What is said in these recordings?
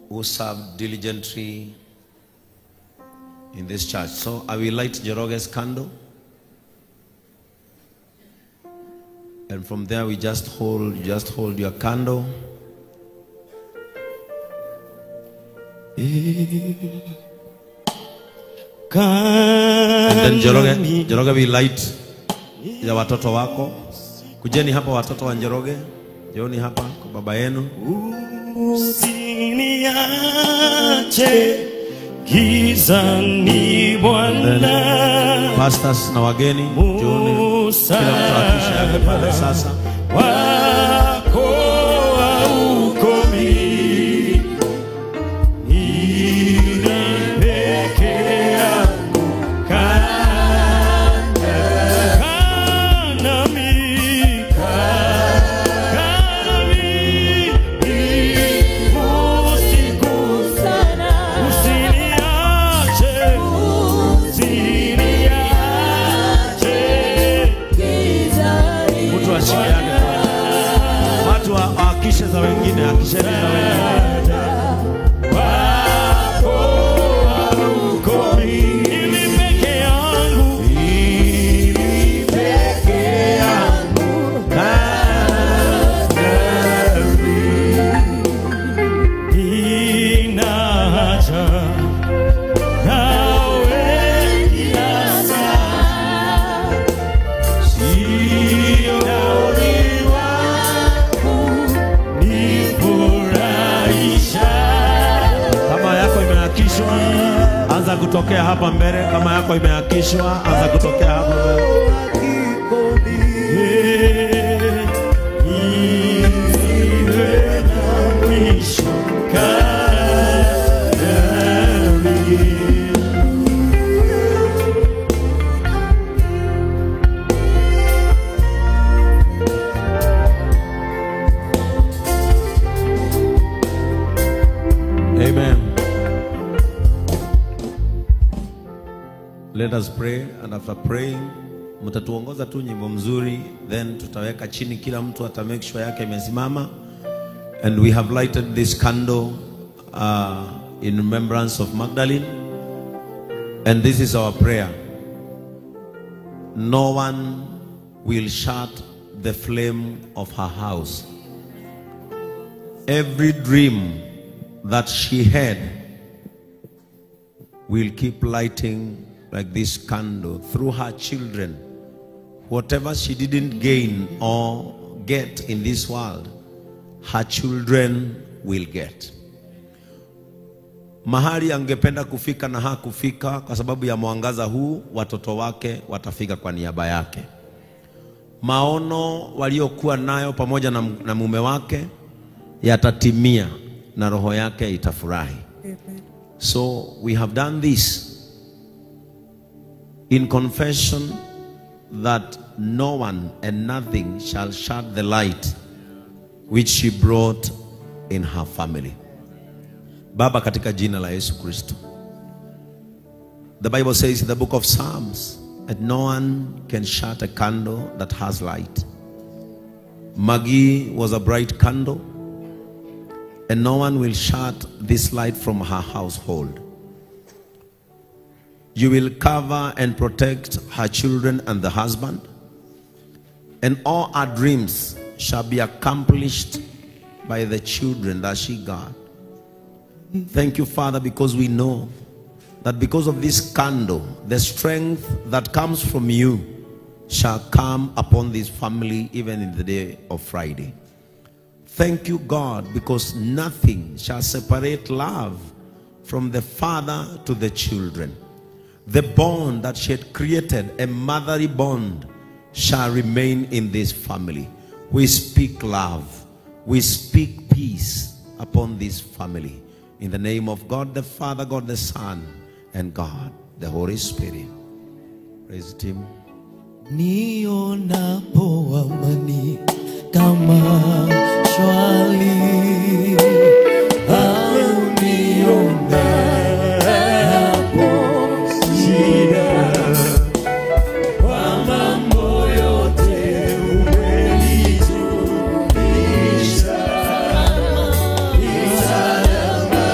who served diligently in this church. So I will light Njoroge's candle. And from there we just hold your candle. And then Njoroge will light ya watoto wako. Kujeni hapa watoto wa Njoroge. Jioni hapa kwa baba yenu. Usiniache gizani Bwana. Pastors na wageni, jioni kila mtu akisha yake pale sasa. Wako haukomi, ila peke yako kanami. Watu akishe za wengine, akishe za wengine. Wako haukomi, ili peke yangu, nina haja nawe kila saa. Sio kama yako imeakishwa, anza kutokea hapa mbele. Kama yako imeakishwa, anza kutokea hapa mbele. Amen. Let us pray, and after praying, mtatuongoza tu nyimbo mzuri, then tutaweka chini, kila mtu ata make sure yake imesimama. And we have lighted this candle in remembrance of Magdalene. And this is our prayer. No one will shut the flame of her house. Every dream that she had will keep lighting like this candle through her children. Whatever she didn't gain or get in this world, her children will get. Mahali angependa kufika na hakufika kwa sababu ya mwangaza huu, watoto wake watafika kwa niaba yake. Maono waliokuwa nayo pamoja na mume wake yatatimia na roho yake itafurahi. So we have done this in confession that no one and nothing shall shut the light which she brought in her family. Baba, katika jina la Yesu Kristo. The Bible says in the book of Psalms that no one can shut a candle that has light. Maggie was a bright candle, and no one will shut this light from her household. You will cover and protect her children and the husband, and all her dreams shall be accomplished by the children that she got. Thank you, Father, because we know that because of this candle, the strength that comes from you shall come upon this family even in the day of Friday. Thank you, God, because nothing shall separate love from the father to the children. The bond that she had created, a motherly bond, shall remain in this family. We speak love. We speak peace upon this family. In the name of God the Father, God the Son, and God the Holy Spirit. Praise Him. Nionapo amani kama shwali, au nionapo shida, kwa mambo yote umenijulisha. Ni salama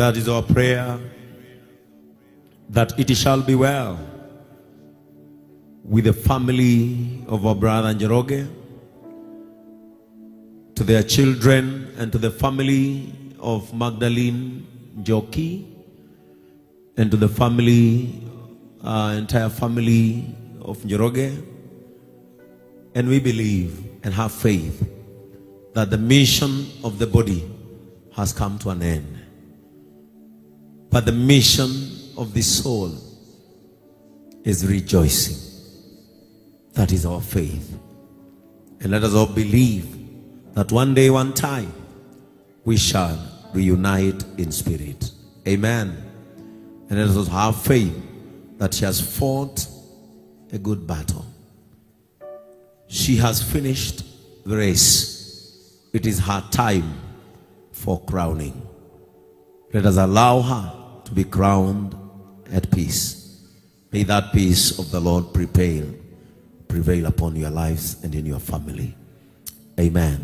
That is our prayer, that it shall be well with the family of our brother Njoroge, to their children, and to the family of Magdalene Njoki, and to the family, entire family of Njoroge. And we believe and have faith that the mission of the body has come to an end. But the mission of the soul is rejoicing. That is our faith. And let us all believe that one day, one time, we shall reunite in spirit. Amen. And let us have faith that she has fought a good battle. She has finished the race. It is her time for crowning. Let us allow her to be crowned at peace. May that peace of the Lord prevail upon your lives and in your family. Amen.